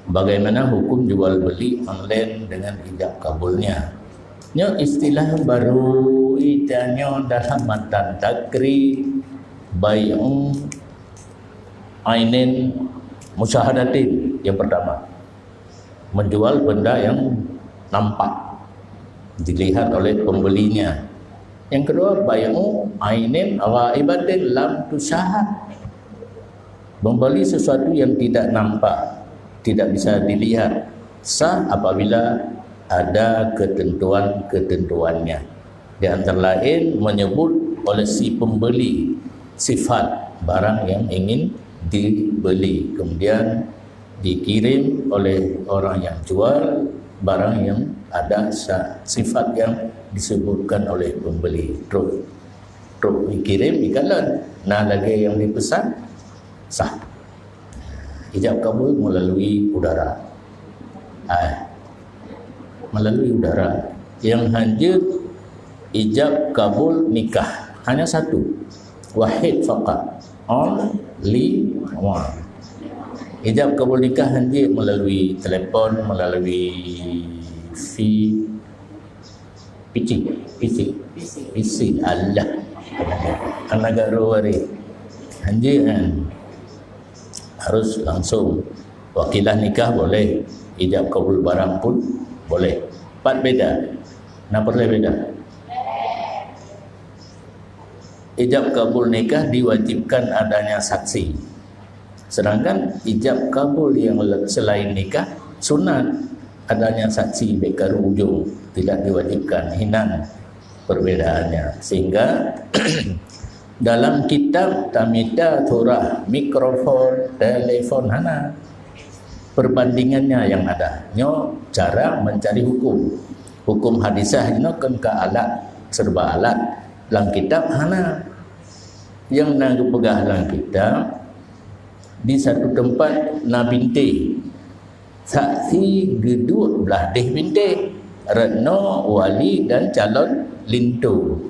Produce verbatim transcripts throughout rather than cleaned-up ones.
Bagaimana hukum jual beli online dengan ijab kabulnya? Nyoe istilah baru, itanyoe dalam matan takrib, bai'u ainin musyahadatin. Yang pertama, menjual benda yang nampak, dilihat oleh pembelinya. Yang kedua, bai'u ainin ghaibatin lam tusyahad. Membeli sesuatu yang tidak nampak, tidak bisa dilihat, sah apabila ada ketentuan-ketentuannya. Di antara lain, menyebut oleh si pembeli sifat barang yang ingin dibeli, kemudian dikirim oleh orang yang jual barang yang ada sa-, sifat yang disebutkan oleh pembeli. Trok, trok dikirim, dikalon. Nah, lagèe yang dipesan, sah. Ijab kabul melalui udara. Ah, melalui udara. Yang hanjeuet ijab kabul nikah hanya satu. Wahid fakat. Only one. Ijab kabul nikah hanjeuet melalui telepon, melalui fi-, P C, P C. P C. Alah. Anak garu hari. Hanjeuet kan. Harus langsung. Wakilah nikah boleh. Ijab kabul barang pun boleh. Pat beda. Nah, peureulèe beda. Ijab kabul nikah diwajibkan adanya saksi. Sedangkan ijab kabul yang le-, selain nikah sunat, adanya saksi bèk karu ujong, tidak diwajibkan. Hinan perbedaannya. Sehingga dalam kitab tamita surah mikrofon, telepon hana. Perbandingannya yang ada. Nyoe cara mencari hukum. Hukum hadisah inoe kan ka alat, serba alat. Lam kitab hana. Yang na geupeugah lam kitab, di satu tempat na bintéh. Saksi geuduek blah deh bintéh, Retno, Wali dan Calon Linto.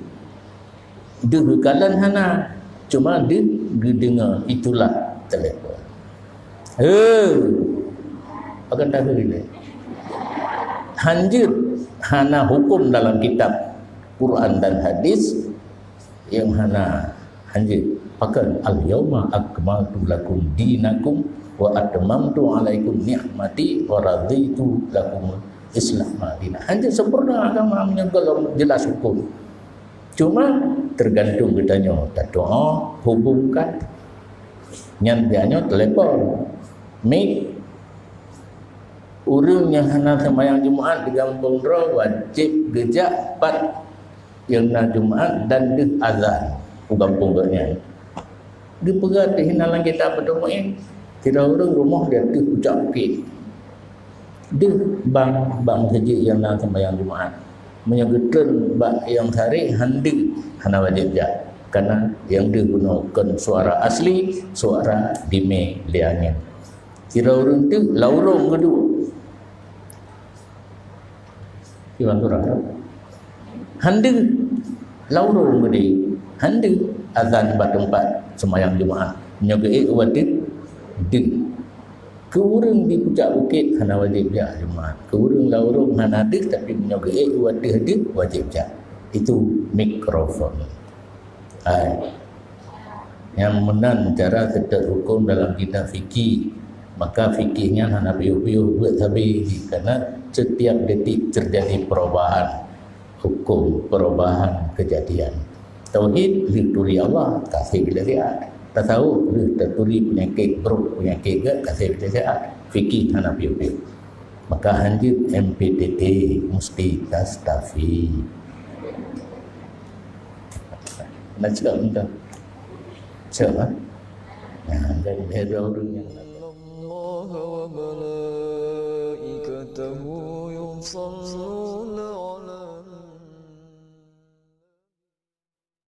Deuh geukalon hana, cuma deuh geudeungoe, itulah telepon. He, akan tahu ini. Hanjeuet hana hukum dalam kitab Quran dan hadis yang hana hanjeuet. Pakon, "Al-yauma akmaltu lakum dinakum wa atmamtu alaikum ni'mati wa raditu lakumul Islam dina." Hanjeuet sempurna agama meunyoe golom jelas hukum. Cuma tergantung geutanyoe tatu'oh hubungkan. Nyan bianyoe telepon, mik. Ureueng nyang hana seumayang Jumat di gampông droe wajéb geujak pat nyang na Jumat dan deuh azan u gampông geuh nyan. Geupeugah teuh hinan lam kitab Fathul Mu'in, sidroe ureueng rumoh di ateueh pucak bukét. Deuh bang, bang meuseujid nyang na seumayang Jumat. Meunyoe geutreun bak nyang saré, han deuh, hana wajéb jak. Karena nyang deuh bunoe kon suara asli, suara dimé lé angén. Sidroe ureueng teuk laurong geuduek. Iwan surah. Han deuh, laurong geude. Han deuh azan bak teumpat seumayang Jumat. Nyoe geuék u ateueh deuh. Keu ureueng di pucak bukét hana wajéb jak Jumat. Keu ureueng laurong hana deuh, tapi meunyoe geuék u ateueh deuh wajéb jak. Itu mikrofon. Hai. Nyang meunan cara seutôt huköm dalam kitab fikih. Maka fikih nyan hana piôh-piôh buet sabe jih, karena setiap detik terjadi perubahan huköm, perubahan kejadian. Tauhid lheueh turi Allah, ka sép ilée siat. Tasawuf lheueh taturi peunyakét brok, peunyakét gét, ka sép ilée siat. Fikih hana piôh-piôh. Maka hanjeuet M P T T, musti tastafid. Na cok entah. Cok, ha? Nah, dan era ureueng nyang الله وملائكته يصلون